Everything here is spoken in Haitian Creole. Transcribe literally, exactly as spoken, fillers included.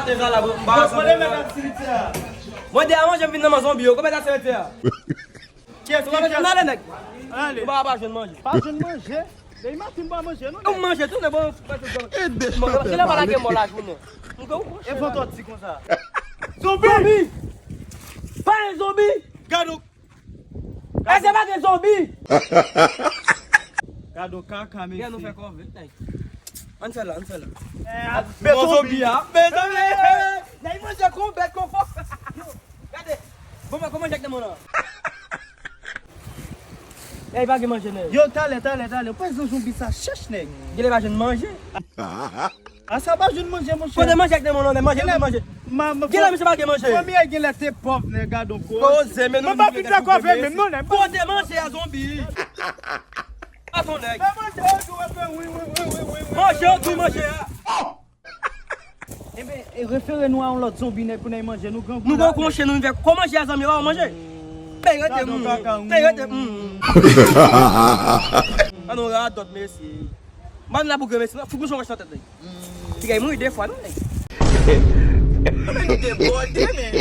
Deja la, bro, m pa Mwen de a manje, m vin nan men zonbi yo. Kòman ta se mete a? Kiyès ki kiyès? N ale, nèg. N ale. Nou pa, pa jwenn manje. Pa jwenn manje? Depi maten m pa manje, non. Ou manje tou, nèg, bon. E deja. Kilè pa lage mò la jounen. E fò tò di konsa. Zonbi! Zonbi! Pa yon zonbi! Gade. Èske pa gen zonbi? Gade yon kaka, mesye. Gen nou fè kòve, nèg. Ann fè la, ann fè la. Men zonbi a. Men zonbi. Nèg manje kon bèt, kon fò. Gade. Bon, mwen kòman jèk nan mwen la? Nèg pa gen manje, nèg. Yo, talè, talè, talè. Prezan zonbi sa chèch, nèg. Gen lè pa jwenn manje. A sa pa jwenn manje, monchè. Kote manje ak demon nan, manje, manje. Gen lè misye pa gen manje. Fanmi a gen lè te pòv, nèg, gadon koz. Koze, men nou pa fin fè kòve menm non, nèg. Kote manje a, zonbi? Aton, nèg. Manje yo tou, manje a. Enben, e refere nou a yon lòt zonbi, nèg, pou n al manje, nou grangou. Nou grangou, monchè, nou vin fè kò manje a, zanmi, pa manje. Mèy rete, mm. Mèy rete, mm. An nou radòt, mesye. M pa vin la pou grenn mesye, non. Fout mouchon wòch nan tèt li. Ti gay mouri de fwa, non, nèg. Nèg debòde, men.